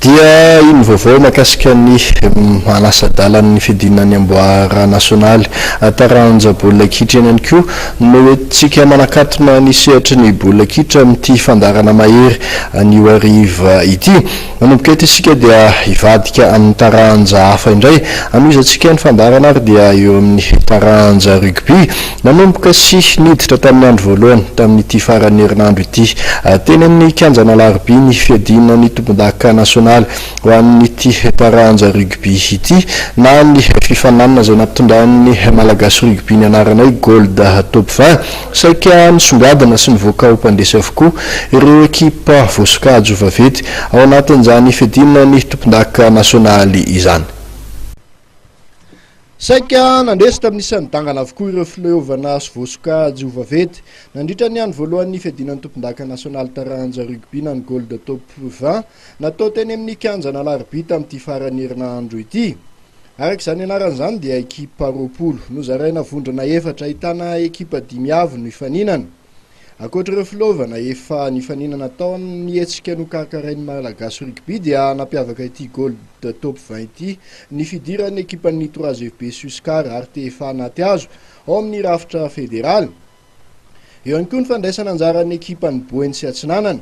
Dia iny vaovao mahakasika ny manasa-dalan'ny fiadiana ny amboara nasionaly taranja baolina kitra iny ihany koa no entintsika manakatona ny sehatry ny baolina kitra amin'ity fandaharana mahery anio hariva ity. Manomboka eto isika dia hivadika amin'ny taranja hafa indray. Hanohizantsika ny fandaharana ary dia eo amin'ny taranja rugby. Nanomboka sy niditra tamin'ny andro voalohany tamin'ity faran'ny herinandro ity teny amin'ny kianjan'Alarobia ny fiadiana ny tompondaka nasionaly ho an'ity taranja rugby ity na ny fifaninanana izay nampitondran'ny Malagasy Rugby ny anarana hoe Gold Top 20. Saika nisongadina sy nivoaka ho mpandresy avokoa ireo ekipa voasokajy ho vaventy ao anatin'izany fiadiana ny tompondaka nasionaly izany. Saika nandresy tamin'ny isan'ny dangana avokoa ireo fileovana sy voasokajy ho vaventy nandritra ny andro voalohan'ny fiadiana ny tompondaka nasionaly taranja rugby na ny Gold Top 20 natao teny amin'ny kianjan'Alarobia tamin'ity faran'ny herinandro ity. Araka izany anarana izany dia ekipa 20 nozaraina vondrona efatra ahitana ekipa dimy avy no hifaninana. Ankoatra ireo filaovana efa nifaninana tao amin'ny hetsika nokarakarain'ny Malagasy Rugby dia nampiavaka ity Gold Top 20 ity ny fidiran'ny ekipan'ny Trois FB sy Uscar ary TFA anaty hazo ao amin'ny rafitra federaly. Eo ihany koa ny fandraisana anjaran'ny ekipan'ny Boeny sy Atsinanana.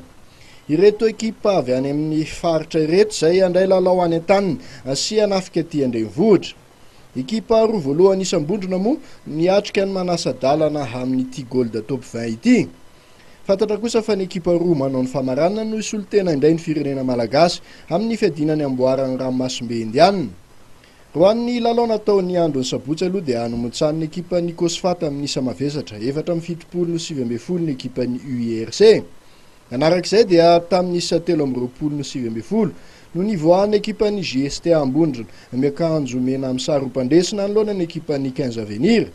Ireto ekipa avy any amin'ny faritra ireto izay handray lalao any an-taniny sy hanafika aty an-drenivohitra. Ekipa roa voalohany isam-bondrona moa niatrika ny manasa-dalana amin'ity Gold Top 20 ity. Fantatra kosa fa ny ekipa roa manao ny famaranana no hisolo tena indray ny firenena malagasy amin'ny fiadiana ny amboaran'ny ranomasimbe Indianina. Ho an'ny lalao natao ny andron'ny sabotsy aloha dia nomontsanin'ny ekipan'ny Cosfa tamin'ny isa mavesatra 74 no 19 ny ekipan'ny UIRC. Nanaraka izay dia tamin'ny isa 23 no 19 no nivoahan'ny ekipan'ny JST Ambondrona miakanjo mena amin'ny sary ho mpandresy nanoloana ny ekipan'ny Quinze Avenir.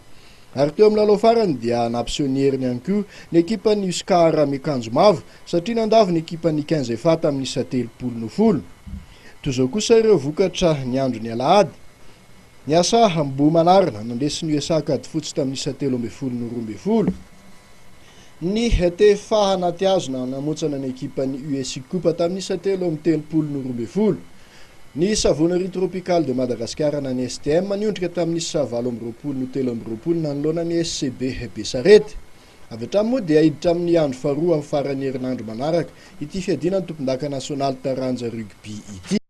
Ary teo amin'ny lalao farany dia nampiseho ny heriny ihany koa ny ekipan'ny Uscar miakanjo mavo satria nandavo ny ekipan'ny Quinze Efa tamin'ny isa 30 no 10. Toy izao kosa ireo vokatra ny andron'ny alahady. Ny Asa Ambohimanarina nandresy ny USA Ankadifotsy tamin'ny isa 13 no 12. Ny TFA anaty hazo namontsana ny ekipan'ny US Ikopa tamin'ny isa 33 no 12. Ny Savonnerie Tropicale de Madagascar na ny STM niondrika tamin'ny isa 28 no 23 nanoloana ny SCB Besarety. Avy hatrany moa dia hiditra amin'ny andro faharoa amin'ny faran'ny herinandro manaraka ity fiadiana ny tompondaka nasionaly taranja rugby ity.